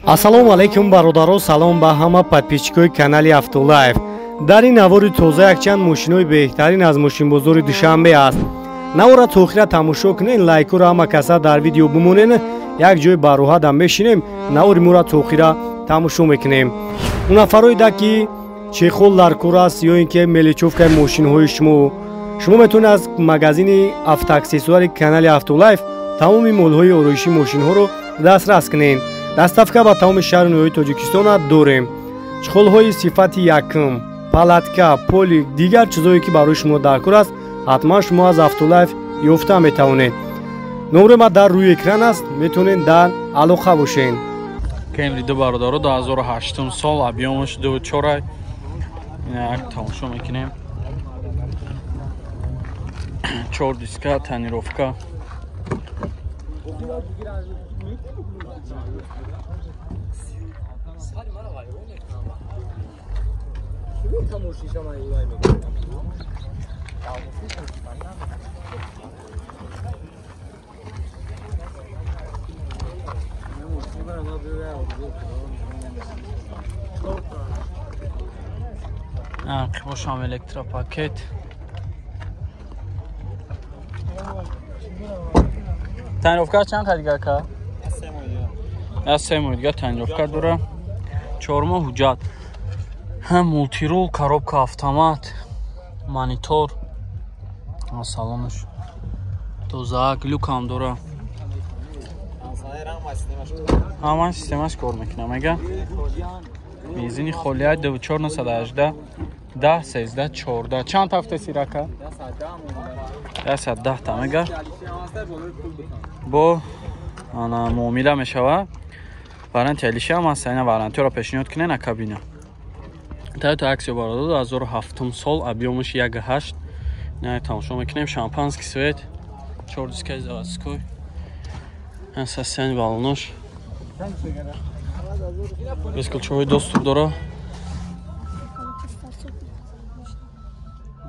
Ассалому алайкум бародаро, салом ба ҳама подписчикои канали Автолайф. Дар ин навори тоза якчанд мошинои беҳтарин аз мошинбозори Душанбе аст. Навора то охира тамошо кунед, лайкуро ҳама каса дар видео бимонед, як ҷой бароҳатам мешинем, навори моро то охира тамошо мекунем. Он нафарои да ки чехол дар кор аст ё ин ки мелечовкаи мошинҳои шумо, шумо метавонед аз магазини автоаксессуари канали Автолайф тамоми молҳои ороиши мошинҳоро дастрас кунед. Доставка ба тамоми шаҳру ноҳияи Тоҷикистона дорем. Чехолҳои сифати якум, палатка, полик, дигар чизое ки барои шумо даркор аст, ҳатман шумо аз Автолайф ёфта метавонед. Номери ма дар рӯи экран аст, метавонед дар алоқа бошед. Кемри ду бародаро 2008 сол, объёмаш 2.4. Як тамошо мекунем. 4 диска, тонировка. Бошам электропакет. Тонировка чанд қадига ка? Аз 3 моҳ дига тонировка дора. 4 моҳ ҳуҷҷат. Ҳам мултирул, коробка автомат, монитор. Салонаш тоза, глюк ҳам дора. Ҳама системаш кор мекунам, мега. Бензини холия 2418 10 13 14. Чанд ҳафта сирака? 110 та мега. Бо ана муомила мешава. Варианти алиша ҳам аст, ина вариантиро пешниҳод кунед на кабина. Toyota Axio бародар 2007 сол, объёмаш 1.8. Ина тамошо мекунем, шампанский свет, 4 дискаи заводской. Асасияни балонош. Бесключевой доступ дора.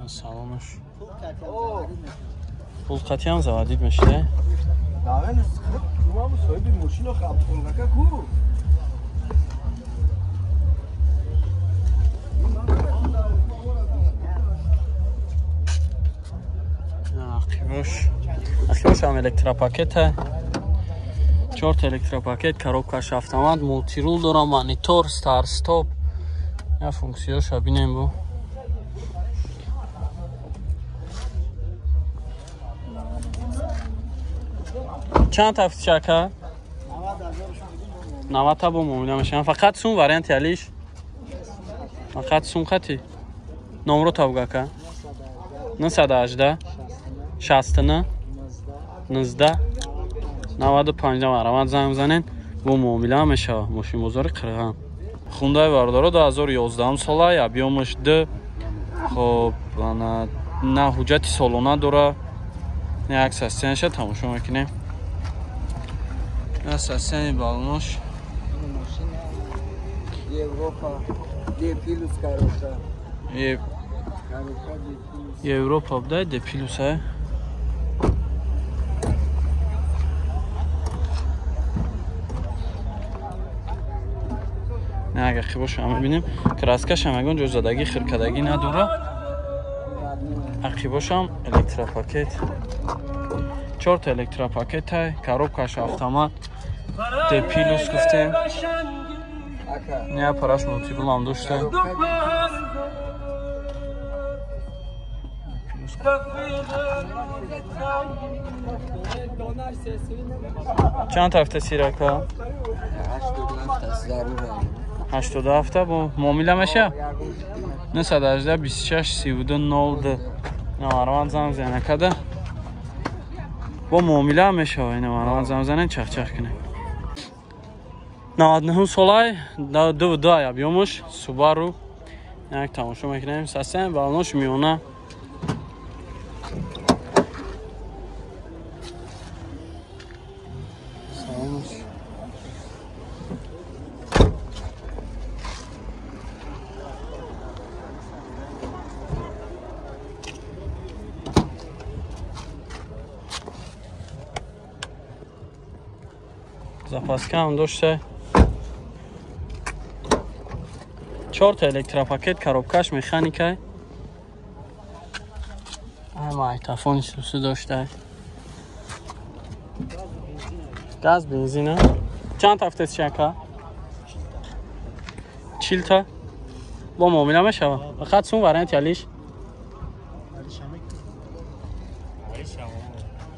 Салонаш. Пул қатиам заводид мешида. Ақибош ҳам электропакета. 4 электропакет, коробкаш автомат, мултирул дора, монитор, стар стоп. Я функсияша бинем бу. Чанд тафтишака? 90 та бо муомила мешавам. Фақат сум варианти алиш. Фақат сум қати. Номро табгака. 918 69 19 95 марамат занг бизанед, бо муомила мешава. Мошинбозори Қирған. Хундай бародаро 2011 сола, объёмаш 2. Хоб, на ҳуҷҷати солона дора. Як састианша тамошо мекунем. Састиани балонош. Европа, Д плюс коробка. Европа бдай Д плюс а. Не, агар хибоша мебинем, краскаш ҳам ягон ҷо задагӣ, хиркадагӣ надора. Ақибошам электропакет. 4 та электропакет, коробкаш автомат, Д плюс гуфтем. Не, параш мултирул ҳам дошта. Чанд ҳафта сирака? 87 бо муомила меша? 918 26 32 02. Наварван занг зана када. Бо муомила мешава, ина марван занг занен чах-чах кунем. 99 солай, 22 объёмаш, Subaru. Як тамошо мекунем, сасен балонош миёна. Запаска ҳам дошта. Чорта электропакет, коробкаш механикай. Ай майтафони сусу доштай. Газ бензина. Чанд ҳафтаст чака? 40 та. Бо муомила мешава. Фақат сум варианти алиш.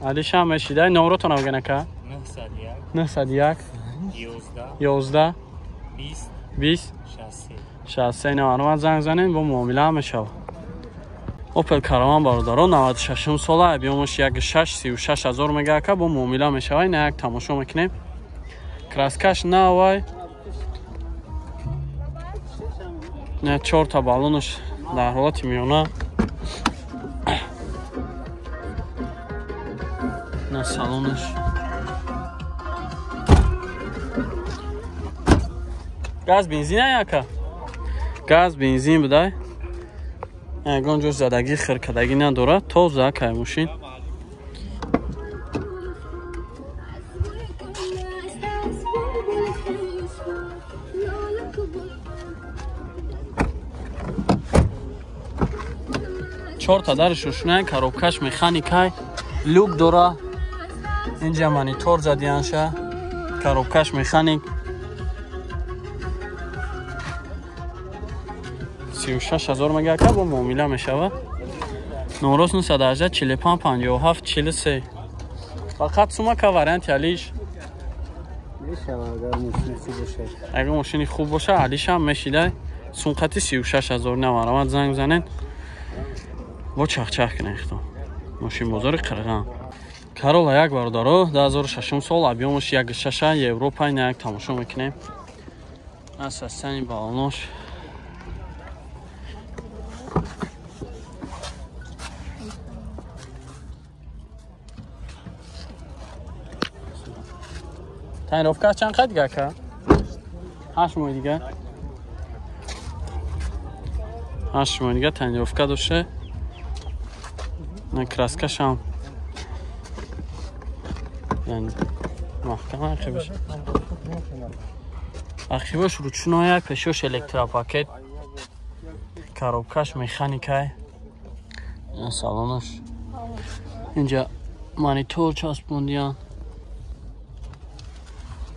Алишам мешидай. Номротон абганака? 901 11 20 63. Навармат занг занем, бо муомила мешава. Опел Караван бародаро 96 сола, объемаш 1.6 36 ҳазор мега ака, бо муомила мешава. Ина як тамошо мекунем. Краскаш навай. Не 4 та баллонаш дар ҳолати миёна. На салонаш. Газ бензин яка? Газ бензин будай. Ягон ҷо задагӣ хиркадагӣ надорад, тоза кай мошин. Чорта дарш рӯшнай, коробкаш механикай, люк дора. Инҷа монитор задиянша, коробкаш механик. 36 ҳазор мега ака, бо муомила мешава. Норост 918 45 57 43. Фақат сумака варианти алиш. Мешава агар мошини хуб бошад. Агар мошини хуб бошад, алишам мешидай. Сумқати 36 ҳазор наваромад занг занед. Бо чахчах кунед худо. Мошин бозори Қирған. Карола як бародаро 2006 сол, объемаш 1.6, Европа, ина як тамошо мекунем. Асасани балонош. Тонировка чанд қад дига ака? 8 моҳ дига. 8 моҳ дига тонировка дошта. На краскашам. Яъне маҳкам ақибаш. Ақибаш ручная, пешош электропакет. Коробкаш механикай. Салонаш. Инҷа монитор часпондиян.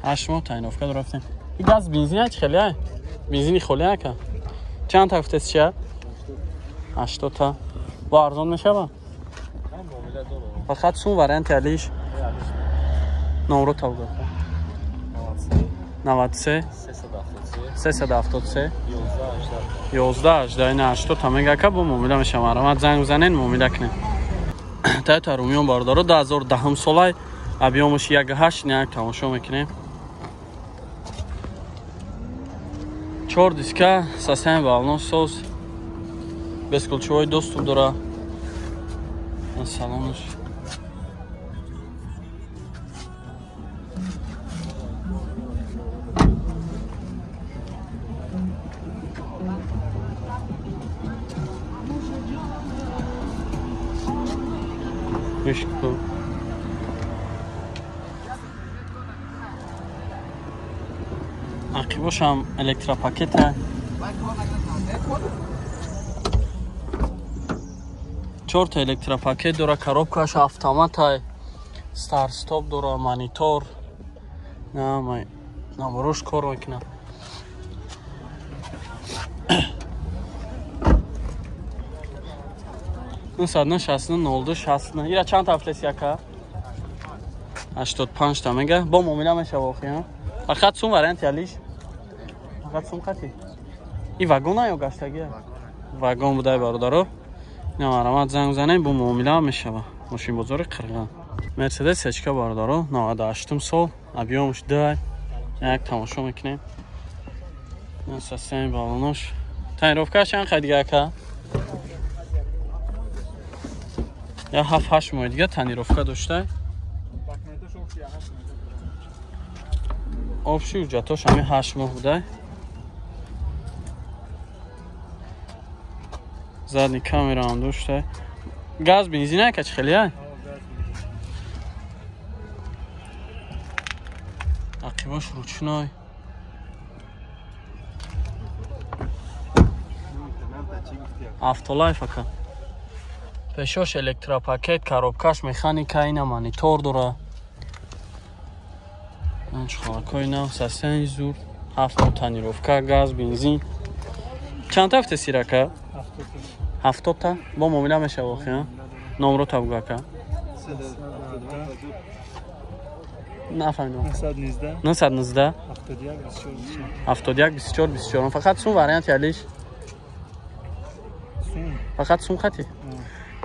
8 моҳ тонировка рафтем. Ин газ бензин чи хеле ай? Бензини холи ака? Чанд та гуфтест чия? 80 та. Бо арзон мешава? Фақат сум варианти алиш. Номро тавга. 93 373 11 18. Ина 80 та мега ака, бо муомила мешава. Марамат занг занен, муомила кунем. Тойота Румион бародаро 2010 солай, объемаш 1.8, ина як тамошо мекунем. 4 диска, состояние баллон соз, бесключевой доступ дора. Салонаш. Мишку. Ақибошам электропакета. 4 электропакет дора, коробкаш автоматай, старт-стоп дора, монитор. На, наоборот кор мекунад. 969 02 69. Ира чанд ҳафтаст яка? 85 та мега. Бо муомила мешава охи, ҳа? Фақат сум варианти алиш. Фақат сум қати. И вагона ё гаштагия? Вагон будай бародаро. Наваромад занг занем, бо муомила мешава. Мошин бозори Қирған. Мерседес Сечка бародаро 98 сол, объемаш 2. Як тамошо мекунем. Состояние баллонош. Тонировка чанд қад дига ака? Я 7-8 моҳ дига тонировка дошта. Обши ҳуҷҷатош ҳами 8 моҳ будай. Задний камера ҳам дошта. Газ бензин ака чи хеле ай? Ақибаш ручной. Автолайф ака. Пешош электропакет, коробкаш механика, ина монитор дора. Чхалакои нав, состояние зур. 7 тонировка, газ, бензин. Чанд тафте сирака? 70 та. Бо муомила мешава охи, номро табгу ака. Нафаҳмидам. 919 71 24 24. Фақат сум варианти алиш? Фақат сум хати?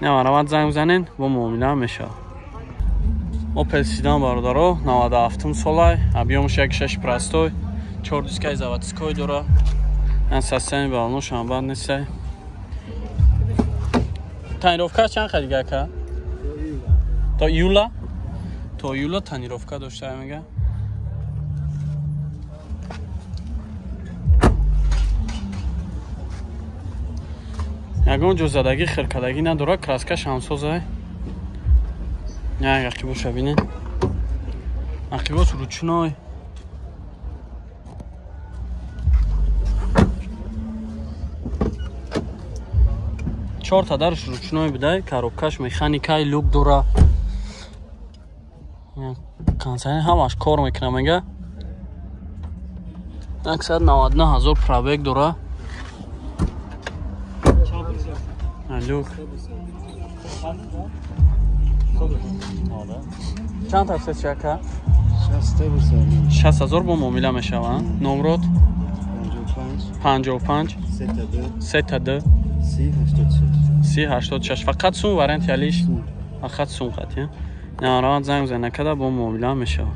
Не, марамат занг бизанен, бо муомила мешава. Опел седан бародаро, 97 солай, объёмш 1.6 простой, 4 дискаи заводской дора. Ан состояние балонош ҳам бад нестай. Тонировка чанд хадига ака? То июла? То июла тонировка дошта мега. Ягон ҷо задагӣ, хиркадагӣ надора, краскаш ҳамсозай. Як ақибоша бинед. Ақибош ручной. Чорта дарш ручной будай, коробкаш механикай, люк дора. Кондиционер ҳамаш кор мекунад мега. 199 000 пробег дора. Люк. Чанд тафсед чака? 60 000 бо муомила мешава. Номрод 55 32 30 86. Фақат сум варианти алиш? Фақат сум хати. Наравад занг бизан накарда бо муомила мешава.